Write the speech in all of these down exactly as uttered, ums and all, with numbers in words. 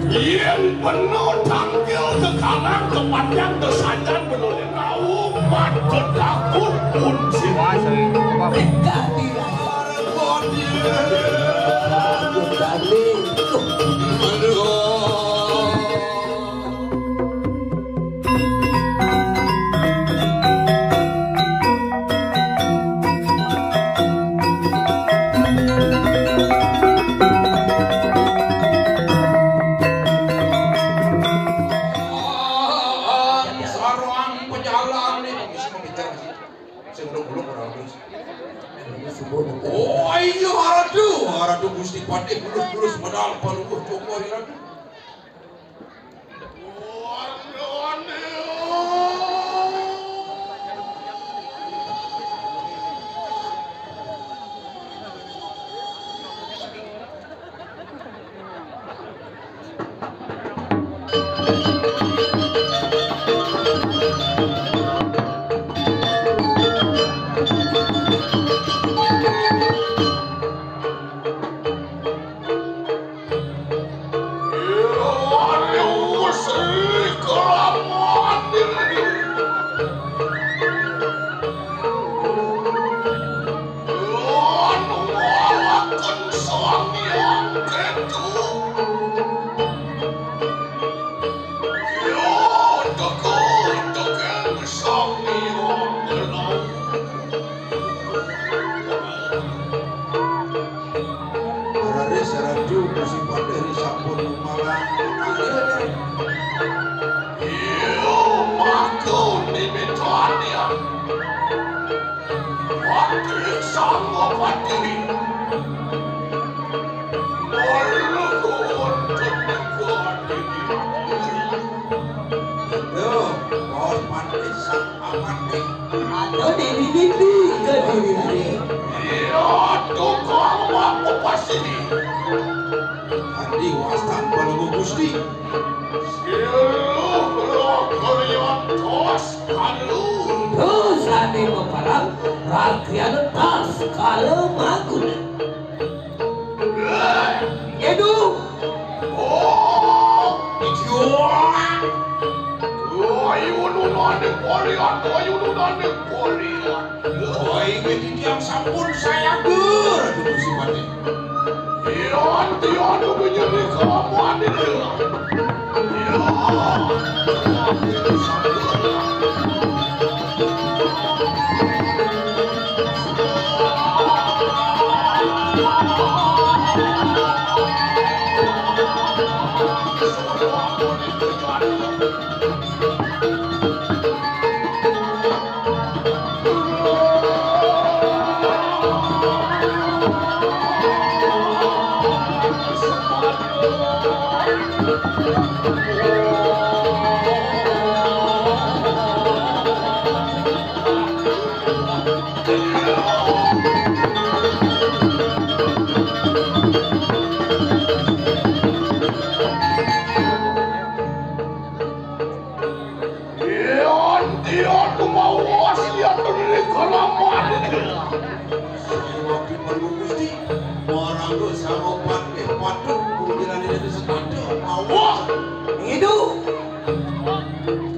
Yén beno tangkil kekanang kepanjang kesajan beno lén rauh, pada takut kunci. Sareng pejalan nih, bisa kepikiran sih. Sing uluk-uluk ora wis. Oh iya, Ratu, Ratu Gusti Patih, bulus-bulus medal paluwuh Joko Ratu. Raris Ratu Gusti Patih sampun malang. Iya, maka nimitani. Patih Sangapati. Malah wonten negari. Aduh, bos Patih Sangapati. Atau Dewi Giti ke diri. Iya, tukang mampu pasini. Adi wastan Palungguh Gusti. Siluh lo kalian tos kalu. Terus ane maparang rakyat tas kalau magun. Edu. Oh, idiot. Ayo nunane kalian, ayo nunane kalian. Oh, ini titiang sampun saya ger, Ratu Gusti Patih. Iya, tiada menjadi kelamuan ini. Iya. Ion, ion, kumawas, ion, beri kelamaan. Saya wakil Prabu Gusti, marangga sama patih patut, kuwilan ini setanda, mawah. Ngidu.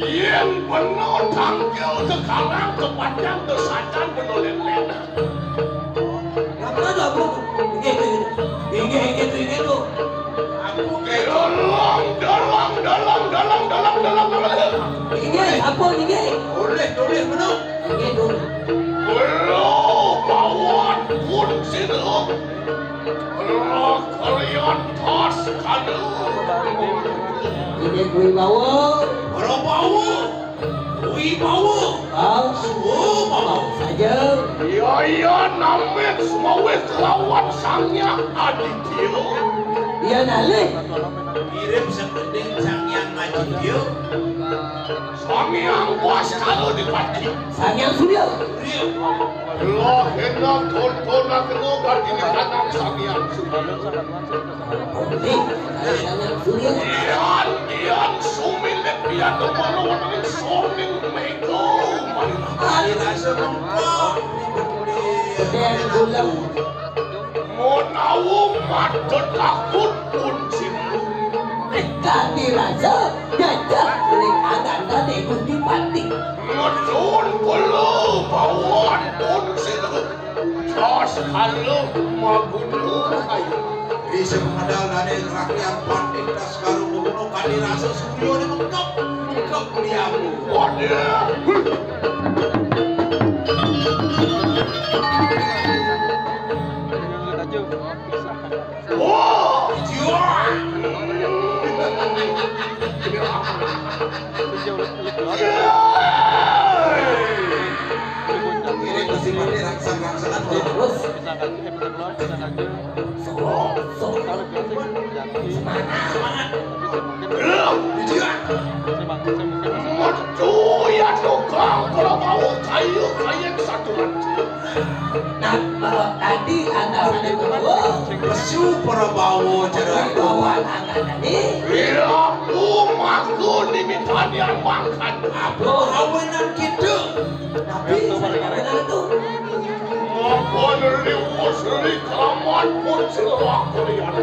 Yen bener tangkil kekarang, kepanjang, kesajan, benolen-len. Nggih, nggih, nggih, nggih, nggih, nggih, nggih. Aku nggih. Dalang, dalang, dalang, dalang, dalang, dalang, dalang. Nggih, sampun, nggih. Tulis, tulis, bener. Nggih, tulis. Kulo Pawan pun sira. Kulo kalian tas kadu. Nggih, kuwi bawa. Ora bawa. Wibawa. Ah. Suwa bawa. Saja. Iya, iya, namit sumawit lawan Sang Hyang Aditya. Iya, nalih. Ngirim sekening Sang Hyang Aditya. Sang Hyang Waskala Dipati. Sang Hyang Surya. Surya. Lah, enak tontonan kena ganti kanang Sang Hyang Surya. Nih, Sang Hyang Surya. Ian, ian, sumilik, ian, kepala warnanya soning mega. Air rasa mengkok. Betul, bulan. Menawa mata takut pun simbung. Kami rasa gajah ring angan dane Gusti Patih. Ngedun kula bawan pun sira. Jos kalu maguna kaya. Bisa mengenal dane rakyat Patih das karo guna kami rasa surya ni mengkep, mengkep diamu. Waduh. Oh, iya. Ini mesti mati rangsang-rangsangan terus. Semangat, semangat. Iya. Metu ya tukang kalau mau kayu, kayu satu. Nah, bahwa tadi antasane Prabowo, lesu Prabowo, cara bawa angan tadi. Iya, aku maku dimitani makan. Apa awenan kita? Tapi awenan itu. Apa neriwus ri keramat pun silawak kulian.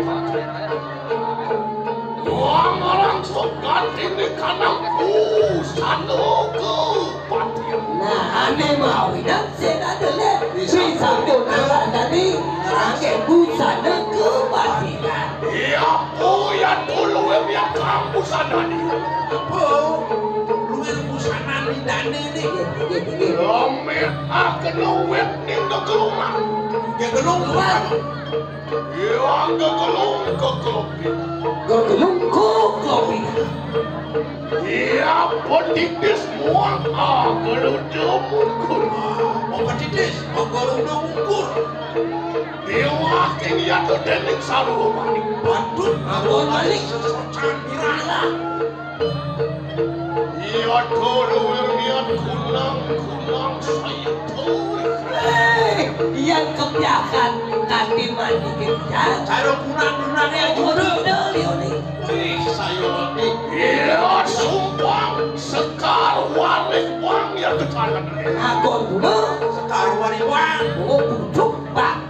Wong orang sogat ini kanang pusana kepatihan. Nah, ane mawinan sing adele. Bisa pun tadi ngangge busana kepatihan. Iya, puya dulu ya kang busana ni. Apa? Luwih busana ni dane ni. Iya, iya, iya. Lame akena wit ning kegelungan. Kegelungan. Iya, gegelung kegelung. Gegelung kegelung. Iya, petitis muang, ah, geluda mungkur. Oh, petitis, oh, geluda mungkur. Iya, kini atuh dening saluruh manik. Waduh, abon manik. Sesocan birala. Iya, dulur niat kunang, kunang saya tuh. Hei, yang kebiakan tadi mandi kebiakan. Cara kunang-kunangnya juga. Udah, udah, Lioni. Wih, saya mati. Iya, sumpang, sekar, waris, bang, ya, ketalan. Aku dulu. Sekar, waris, bang. Oh, bujuk, bang.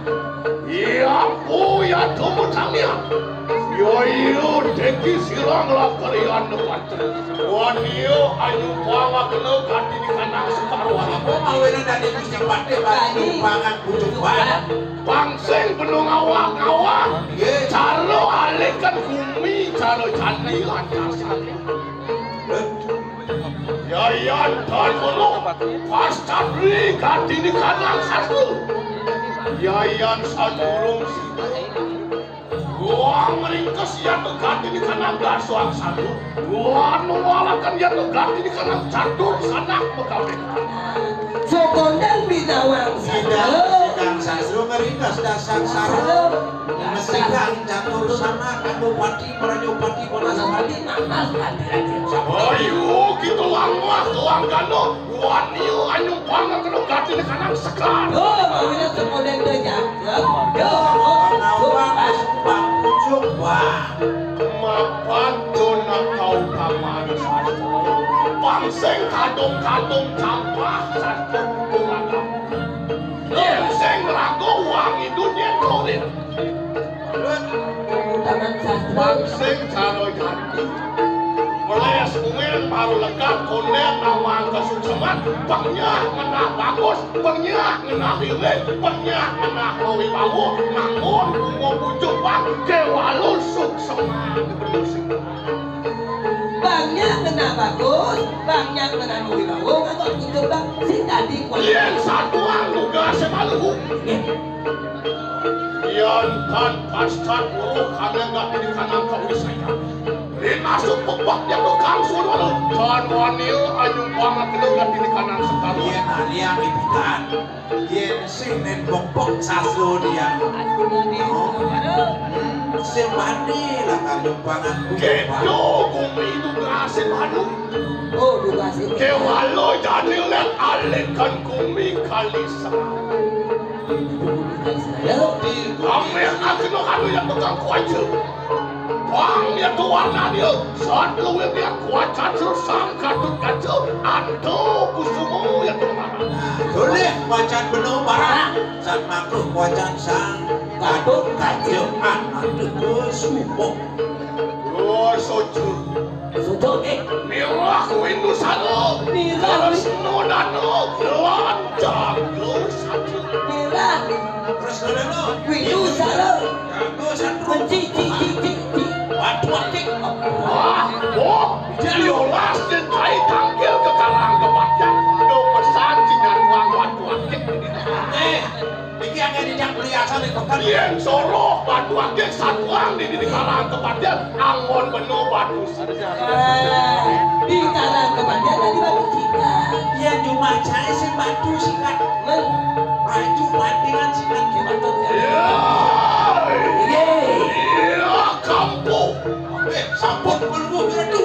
Iya, pu, ya, tuh, mutangnya. Yo, iyo, deki sirang lah kalian depan. Wan iyo, ayu pangak lo ganti di kanang separuh. Apa mawinan dari Gusti Patih bagi pangan bujuk banget. Pangsing benung awak-awak. Iya. Caro alihkan bumi, caro candi lantas. Yayan dan Gunung, pas cabri ganti di kanang satu. Yayan sadurung sida. Gua meringkes ya tuh ganti di kanang dasuang satu. Gua nuwalakan ya tuh ganti di kanang catur sanak mekabekan. Sokondang binawang sida. Kang Sastro meringkes dasar satu. Mesikan catur sanak, Adipati, Prajapati, Banaspati. Ayo, kita langwah, tuang gano. Wani, anyung banget kena ganti di kanang sekar. Oh, mawina sekolah kerja. Yo, yo, yo. Nawang sumpah pucuk, wah. Mapan dona kau paman sastro. Pangsing kadung-kadung campah sastro tulangam. Pangsing rago wangi dunia kulit. Tangan sastro. Pangsing caro jati. Meles umin baru lega konden nawang kesukseman. Pengnya ngenah bagus, pengnya ngenah irit, pengnya ngenah mawi bawu. Manggun bungo pucuk bang, kewalu sukseman. Bangnya kena bagus, bangnya kena duit bawa, nganggo pintu bang, sing tadi kuat. Yen satuan tugas semalu. Nggih. Yen tan pastan uruh kadang gak di kanang kawisayan. Rin masuk pepaknya tukang suruh. Tan wanil ayu banget lu gak di kanang sekali. Yen tadi yang ipitan. Yen sing nen bokbok sasudian. Hmm, sing mandi lah kayu pangan. Kedo bumi itu berhasil madu. Oh, berhasil. Kewalo jadi let alikan bumi kalisa. Kami akan anu yang pegang kuacu. Bang ya tuan dia, saat luwih dia kuat cacu sang katut kacu, anto kusumu ya tuan. Tulih wacan beno barang, saat makruh wacan sang katut kacu, anto kusumu. Terus Sojo. Sojo, eh. Mirah kuwi Nusara. Mirah. Terus nodano lanjang satu. Mirah. Terus nodano. Windu sara. Jago satu. Benci, ci, ci, ci, ci. Waduh, akik. Wah, oh, diolas den kai tangkil ke karang kebaktian. Do pesan sinyal uang waduh akik. Eh, iki akeh dijak beli asal di pekan. Yen soroh waduh akik satuang di, di karang kebaktian. Anggon beno waduh. Eh, di karang kebaktian tadi waduh sikat. Ya, cuma saya sih waduh sikat. Men. Maju bandingan sikat gimana? Ya. Iya. Iya, kampung. Eh, sampun peluru beradu.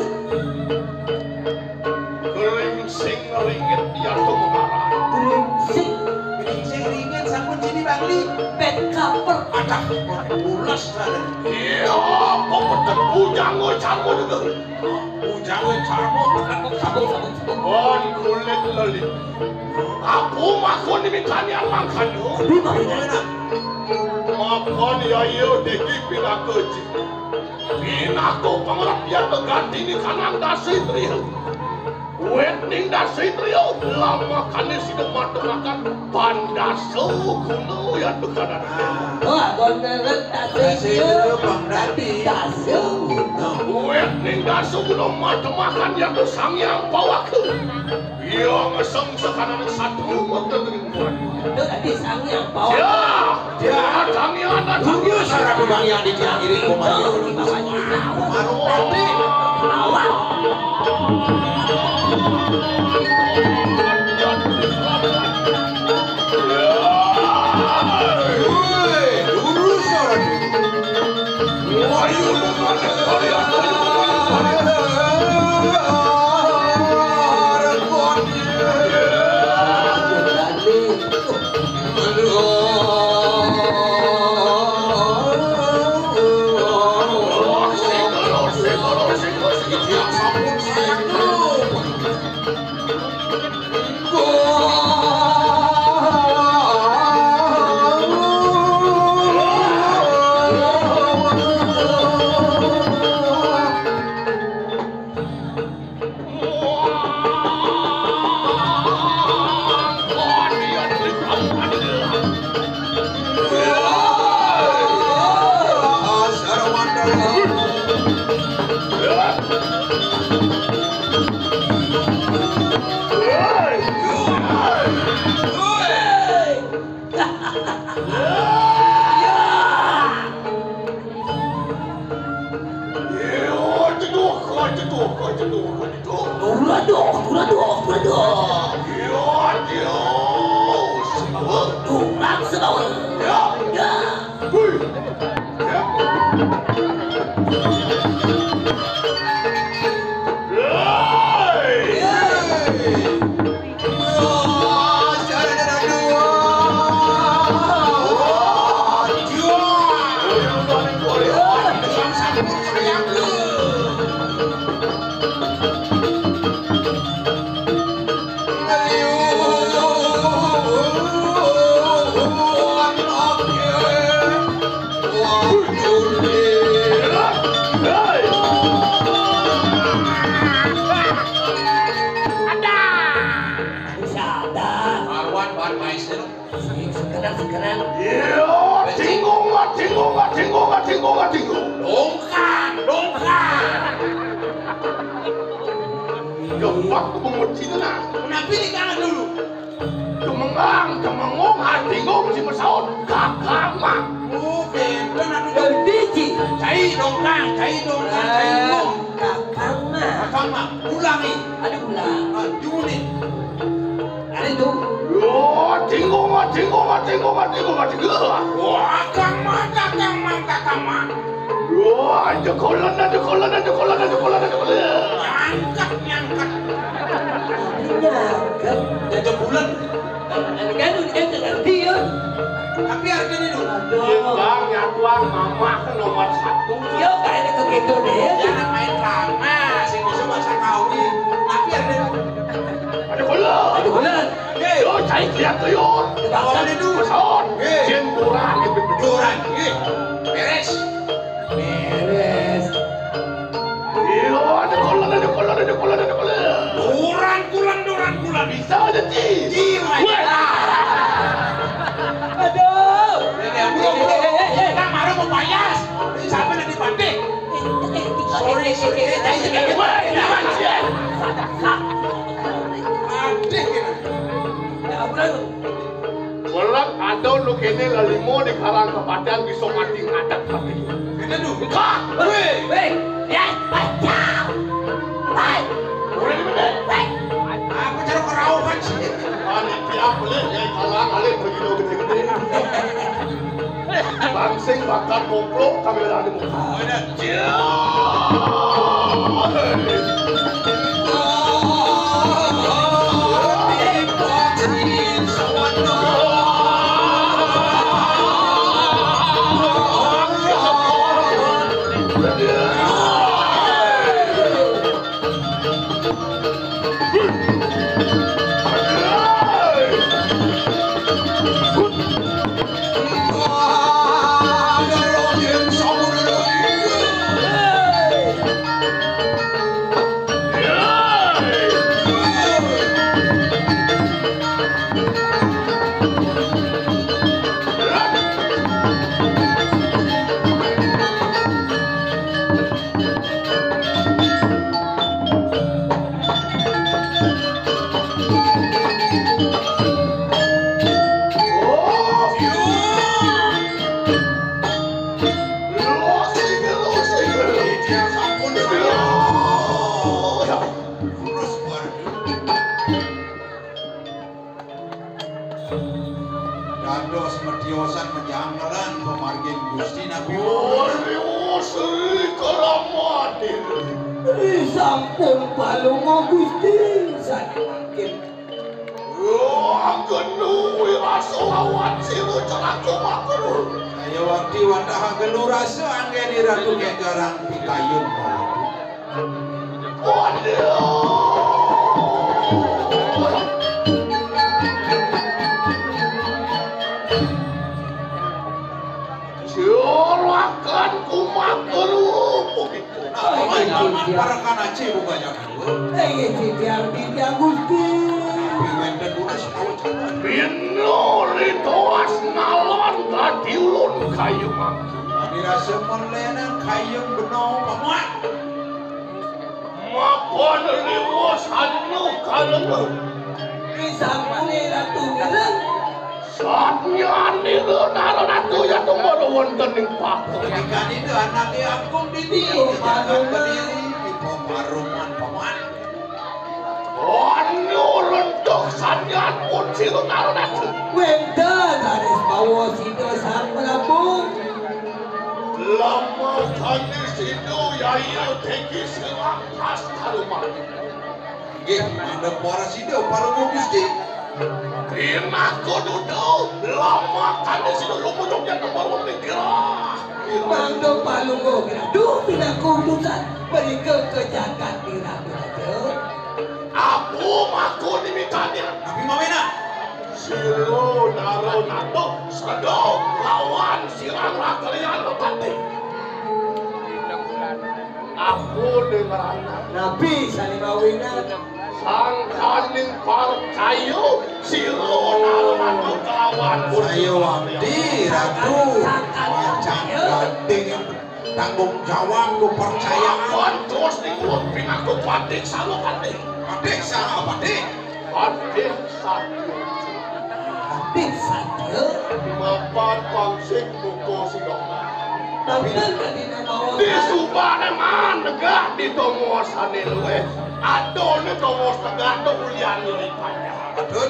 Geringsing ringit ya tuh mengarah. Geringsing. Geringsing ringit sampun sini Bangli. Pet kaper. Adah, ulas lah. Iya, apa peteng bujang gue campur juga. Bujang gue campur, peteng. Sabuk, sabuk, sabuk. Bon kulit leli. Aku makon diminta nian mangkano. Di mana? Makon ya iya deki pinaka ji. Pinaka pangrep ya ganti ni kanang dasi trio. Wit ning dasi trio, lama kane sida matemakan pandasa guna ya tukanan. Wah, bener dasi trio. Dasi trio pang dadi. Dasi guna. Wit ning dasi guna matemakan ya tu Sang Hyang Pawaka. Iya ngeseng sekanan satu waktu dengan Tuhan. Itu tadi Sang Hyang Pawaka. Ya, ya, Sang Hyang, Sang Hyang. Tunggu syarat bang yang di tiang ini, Komandan. Baru nanti. Awak. Yo, ceduh, kau ceduh, kau ceduh, kau ceduh. Turaduh, turaduh, turaduh. Yo, yo. Tumbang sebawa. Yo. Yo. Hui. Yo. Hei. Ada. Karuan ban maestro. Sing sekenan, sekenan. Iya, cinggung, cinggung, cinggung, cinggung, cinggung. Dongkang, dongkang. Gempak tuh menguci tuh nah. Kenapa ini kangen dulu? Kemengang, kemengung, ah, cinggung si mesaut. Kakang mah. Oh, benten atuh. Biji. Cai dongkang, cai dongkang, cai dongkang. Kakang mah. Kakang mah, ulangi. Ada ulang. Ah, diunin. Ada itu. Yo, cinggung, cinggung, cinggung, cinggung, cinggung. Wah, kakang mah, kakang mah, kakang mah. Wah, jekolan, jekolan, jekolan, jekolan, jekolan. Nyangkak, nyangkak. Nyangkak. Jajak bulan. Kan, kan, kan, kan, kan, kan, kan. Tapi harganya dulu. Aduh. Iya, Bang, ya, Tuang, Mamah kan nomor satu. Yo, kayaknya ke gitu deh. Jangan main drama, sing bisa bahasa Kawi. Tapi harganya dulu. Ada gula. Ada gula. Hei. Yo, cai lihat tuh, yo. Ada gula. Ada dulu. Pesawat. Hei. Jin kurang, gitu. Kurang, hei. Beres. Beres. Wah. Aduh. Ini, bro, bro. Kita marah mau payas. Sampai nanti mati. Sorry, sorry. Wah, jangan, jangan. Mati kita. Ya, bro. Welas ada nu kéné lelima di karang kapatihan bisa mati ngadeg mati. Kéné nu. Kak, wéh, wéh, ya, pacau. Wéh. Boleh di mana? Wéh. Aku cara kerauhan sih. Panitia beli ya kalang alih begitu gedé-gedé. Langsing bakar koplo kami ada di muka. Dados matiosan majamelan pamargin Gusti napi mawon. Ih, sampun palunga Gusti, sané mangkin. Wah, genu wirasa lawan sira celaka makruh. Kaya wati wantah genu rasa anggéni Ratu Gégarang pikayun. Waduh. Juragan kumakerupuk itu. Nah, paman, paman, para kanaci buka jangan. Eh, titiang, titiang Gusti. Tapi wénten dulu sekawan. Bina rituas ngalon kadiulun kayu mangki. Kami rasa merlena kayu beno paman. Mapan liwos anu kalenga. Disampuni Ratu Mireng. Satyanira Naranato ya tumara wonten ing paku. Ketika itu anaknya agung dini. Iya, paruman. Di paruman, paman. Anu rentuk satyan pun sira Naranato. Wénten raris bawa sida Sang Prabu. Lamakane sida yaya teki silang khas kaluman. Nggih, mangda para sida, para Gusti. Pinaka dudu, lamakane sida lumujung yen nomor pikiran. Mangda palungguh ratu pinaka utusan, mrika ke jagat Wiratu Raja. Aku maku nimitane. Tapi mawinan. Sira nara nato, sedo lawan sirang rakalian pati. Aku ning rana. Nabi sane mawinan. Sangkaning parcaya sira nara nato kelawan. Saya wamdi, Ratu. Macan gandeng. Tanggung jawab, kepercayaan. Kon terus dikurut pinaku patik sama patik. Patik sama patik. Patik satya. Patik satya. Mapan pangsik muka sidang. Tapi di subane man negak di tongosane luwih. Adone tongos negak do ulian nyuri panjang. Betul.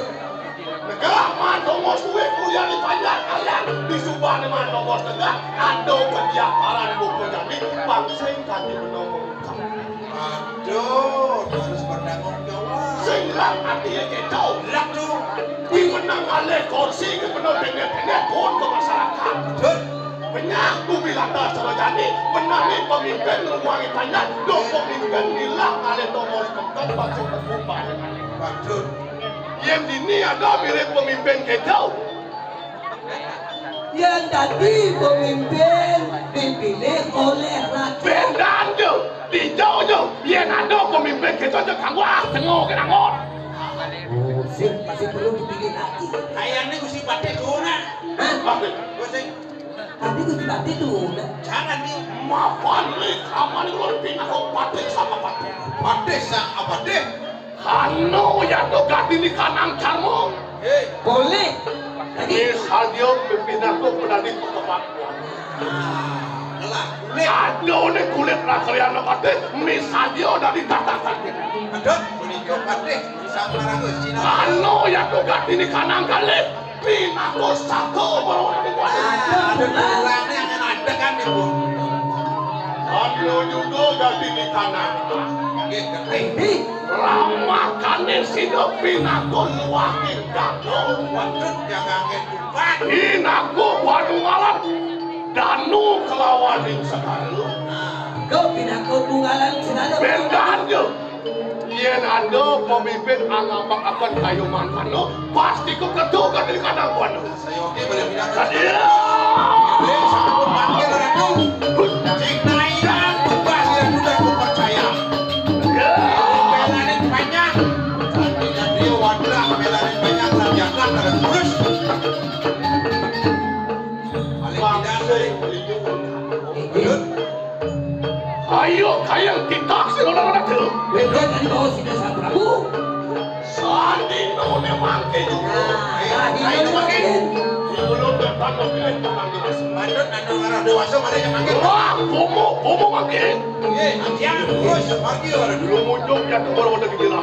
Negak man tongos kuwi kulian di panjang kalian. Di subane man tongos negak. Ado kediaparan buku jadi. Pangsing kanthi menunggu. Aduh, harus bertanggung jawab. Sing lang ati ya gitu. Lah tuh. Kuwi menang alih kursi ke menang pendek-pendek pun ke masyarakat. Betul. Penyak bumi lantas terjadi. Menang ni pemimpin ruang panjang. Dong pemimpin bilang alih tongos pengkat. Pacu berubah. Betul. Yen dini ada mirip pemimpin keto. Yen dadi pemimpin dipilih oleh rakyat. Bendan jo, dijau jo. Yen ada pemimpin keto jo kanggo ah tengok kenangon. Sing masih perlu dipilih lagi. Kayaknya Gusti Patih tuh, nah. Hah? Gusti. Tapi Gusti Patih tuh, nah. Jangan di mapan nih, kapan lu pindah ke Patih sama Patih? Patih sama Patih. Anu ya tuh ganti di kanang carmo. Hei. Boleh. Lagi. Ini sadio pindah ke pedadi ke tempat. Nah, lah. Aduh, ini kulit rasanya Patih, misalnya udah ditatatan gitu. Aduh, punika Patih, sama Ragus Cina. Anu ya tuh ganti di kanang kali, pinako satu baru nanti kuat. Aduh, kurangnya yang ada kan, Ibu. Anu juga ganti di kanang. Oke, ganti. Ramakanin sida pinako luwahing datu. Waduh, jangan ngedupat. Pinako panunggalan danu kelawaning segara. Kau pinako tunggalan segara. Bedanya, yen ada pemimpin angambakaken kayu mangkana, pasti keketukan di kandang buana. Saya oke boleh pindah. Iya. Ini sampun manggil Ratu. Cik Nairan, tugas yang sudah kupercaya. Iya. Belanin panjang. Artinya dia wadah, belanin panjang, tak jagat, tak terus. Paling tidak, saya. Ayo, kayang kita sing ora ngerti. Beda dari bawa sida Sang Prabu. Sandino ne mangke juga. Nah, ayo mangke. Belum datang mobil tenang dewasa. Bandut anu ngarah dewasa mana yang mangke? Wah, bomo, bomo mangke. Iya, iya, terus mangke ora dulu. Muncul jatuh baru ada gila.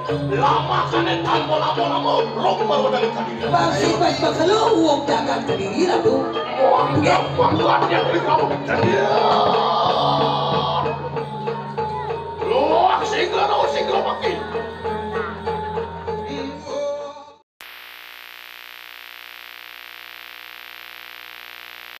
Lama kane tanpa lama-lama, rong baru ada gila. Masih baik bakal wong dagang kediri lah tuh. Wah, gampang banget ya dari kamu. Iya.